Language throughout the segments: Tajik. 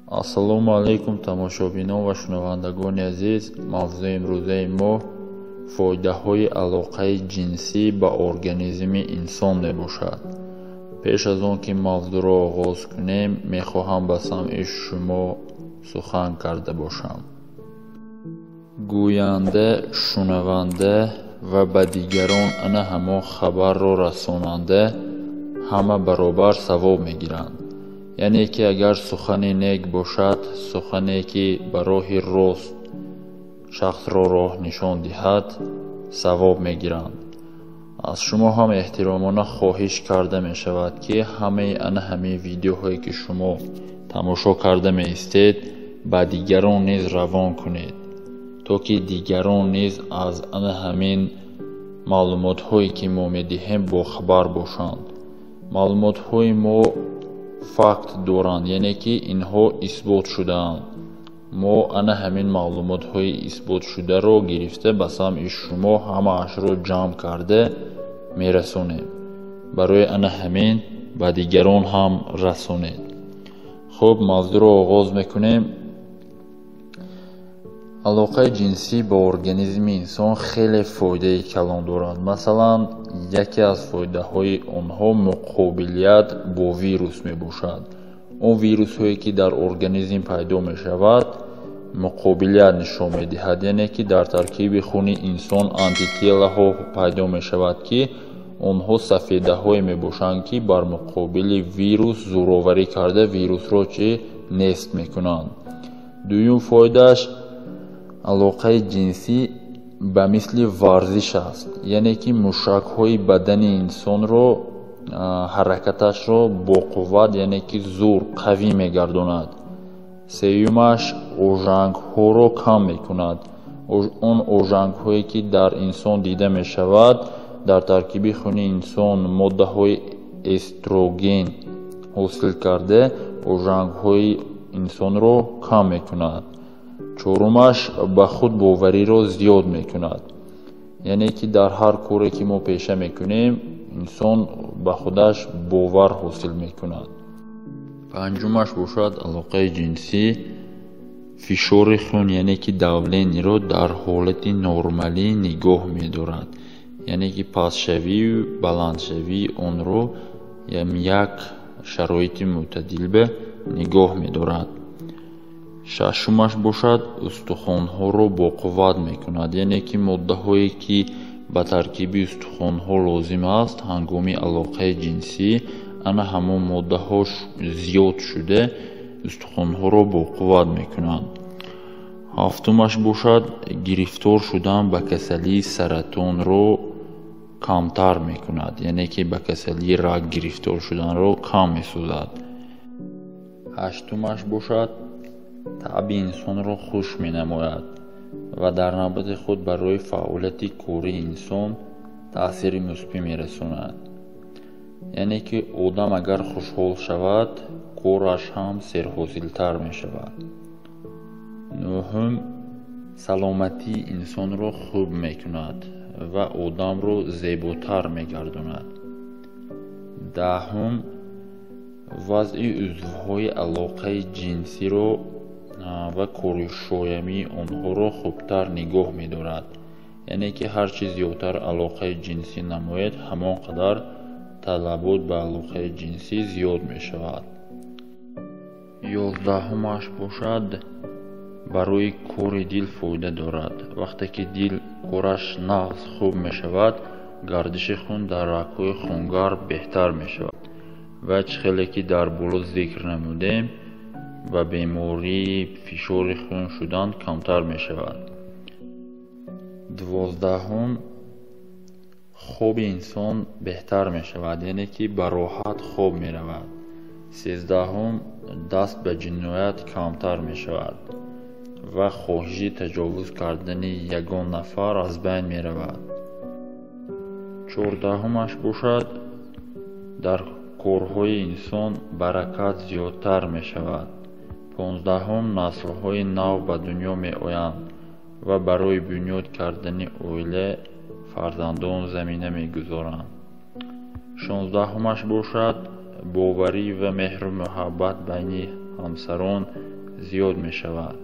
Ассалому алайкум, тамошобинон ва шунавандагони азиз. Мавзӯи имрӯзаи мо фоидаҳои алоқаи ҷинсӣ ба организми инсон мебошад. Пеш аз он ки мавзӯъро оғоз кунем, мехоҳам ба самъи шумо сухан карда бошам. Гӯянда, шунаванда ва ба дигарон ана ҳамон хабарро расонанда ҳама баробар савоб мегиранд. Яъне ки агар сухани нек бошад, сухане ки ба роҳи рост шахсро роҳ нишон диҳад, савоб мегиранд. Аз шумо ҳам эҳтиромона хоҳиш карда мешавад, ки ҳамаи ана ҳамин видеоҳое ки шумо тамошо карда меистед, ба дигарон низ равон кунед, то ки дигарон низ аз ана ҳамин маълумотҳое ки мо медиҳем бохабар бошанд. Маълумотҳои мо факт доранд, яъне ки инҳо исбот шудаанд. Мо ана ҳамин маълумотҳои исботшударо гирифта ба самъи шумо ҳамаашро ҷамъ карда мерасонем. Барои ана ҳамин ба дигарон ҳам расонед. Хуб, мавзӯъро оғоз мекунем. Алоқаи ҷинсӣ ба организми инсон хеле фоидаи калон дорад. Масалан, яке аз фоидаҳои онҳо муқобилият бо вирус мебошад. Он вирусҳое ки дар организм пайдо мешавад, муқобилият нишон медиҳад, яъне ки дар таркиби хуни инсон антителаҳо пайдо мешавад, ки онҳо сафедаҳое мебошанд, ки бар муқобили вирус зӯроварӣ карда вирусро чӣ нест мекунанд. Дуюм фоидааш, алоқаи ҷинсӣ ба мисли варзиш аст, яъне ки мушакҳои бадани инсонро ҳаракаташро бо қувват, яъне ки зур, қавӣ мегардонад. Сеюмаш, ожангҳоро кам мекунад. Он ожангҳое ки дар инсон дида мешавад, дар таркиби хуни инсон моддаҳои эстроген ҳосил карда ожангҳои инсонро кам мекунад. Чорумаш, ба худ бовариро зиёд мекунад, яъне ки дар ҳар коре ки мо пеша мекунем, инсон ба худаш бовар ҳосил мекунад. Панҷумаш бошад, алоқаи ҷинсӣ фишори хун, яъне ки давлениро дар ҳолати нормалӣ нигоҳ медорад, яъне ки пастшавию баландшавии онро як шароити мӯътадилба нигоҳ медорад. Шашумаш бошад, устухонҳоро боқувват мекунад, яъне ки моддаҳое ки ба таркиби устухонҳо лозим аст ҳангоми алоқаи ҷинсӣ, ана ҳамон моддаҳо зиёд шуда устухонҳоро боқувват мекунанд. Ҳафтумаш бошад, гирифтор шудан ба касалии саратонро камтар мекунад, яъне ки ба касалии рак гирифтор шуданро кам месозад. Ҳаштумаш бошад, таъби инсонро хуш менамояд ва дар навбати худ барои фаъолияти кории инсон таъсири мусбӣ мерасонад. Яъне ки одам агар хушҳол шавад, кораш ҳам серҳосилтар мешавад. Нӯҳум, саломатии инсонро хуб мекунад ва одамро зеботар мегардонад. Даҳум, вазъи узвҳои алоқаи ҷинсиро ва коришоямии онҳоро хубтар нигоҳ медорад, яъне ки ҳар чӣ зиёдтар алоқаи ҷинсӣ намояд, ҳамон қадар талабот ба алоқаи ҷинсӣ зиёд мешавад. Ёздаҳумаш бошад, барои кори дил фоида дорад. Вақте ки дил кораш нағз хуб мешавад, гардиши хун дар рагҳои хунгарм беҳтар мешавад ва чӣ хеле ки дар боло зикр намудем, ба бемории фишори хун шудан камтар мешавад. Дувоздаҳум, хоби инсон беҳтар мешавад, яъне ки ба роҳат хоб меравад. Сездаҳум, даст ба ҷиноят камтар мешавад ва хоҳиши таҷовуз кардани ягон нафар аз байн меравад. Чордаҳумаш бошад, дар корҳои инсон баракат зиёдтар мешавад. Понздаҳум, наслҳои нав ба дунё меоянд ва барои бунёд кардани оила фарзандон замина мегузоранд. Шонздаҳумаш бошад, боварӣ ва меҳру муҳаббат байни ҳамсарон зиёд мешавад.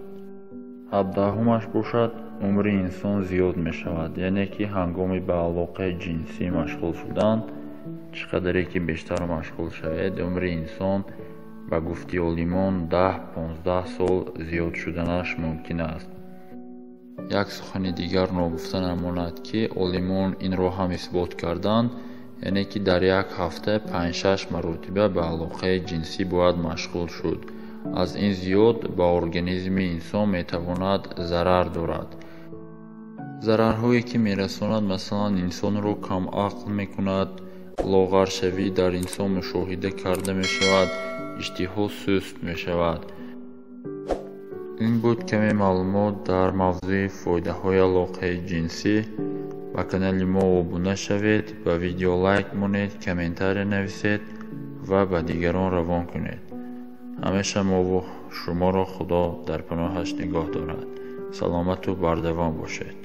17-умаш бошад, умри инсон зиёд мешавад, яъне ки ҳангоми ба алоқаи ҷинсӣ машғул шудан, чӣ қадаре ки бештар машғул шавед, умри инсон ба гуфти олимон 10-15 сол зиёд шуданаш мумкин аст. Як сухани дигар ногуфта намонад, ки олимон инро ҳам исбот карданд, яъне ки дар як ҳафта 5-6 маротиба ба алоқаи ҷинсӣ бояд машғул шуд. Аз ин зиёд ба организми инсон метавонад зарар дорад. Зарарҳое ки мерасонад, масалан, инсонро камақл мекунад, лоғаршавӣ дар инсон мушоҳида карда мешавад, иштиҳо суст мешавад. Ин буд каме маълумот дар мавзӯи фоидаҳои алоқаи ҷинсӣ. Ба канали мо обуна шавед, ба видео лайк монед, комментария нависед ва ба дигарон равон кунед. Ҳамеша мову шуморо Худо дар паноҳаш нигоҳ дорад. Саломату бардавом бошед.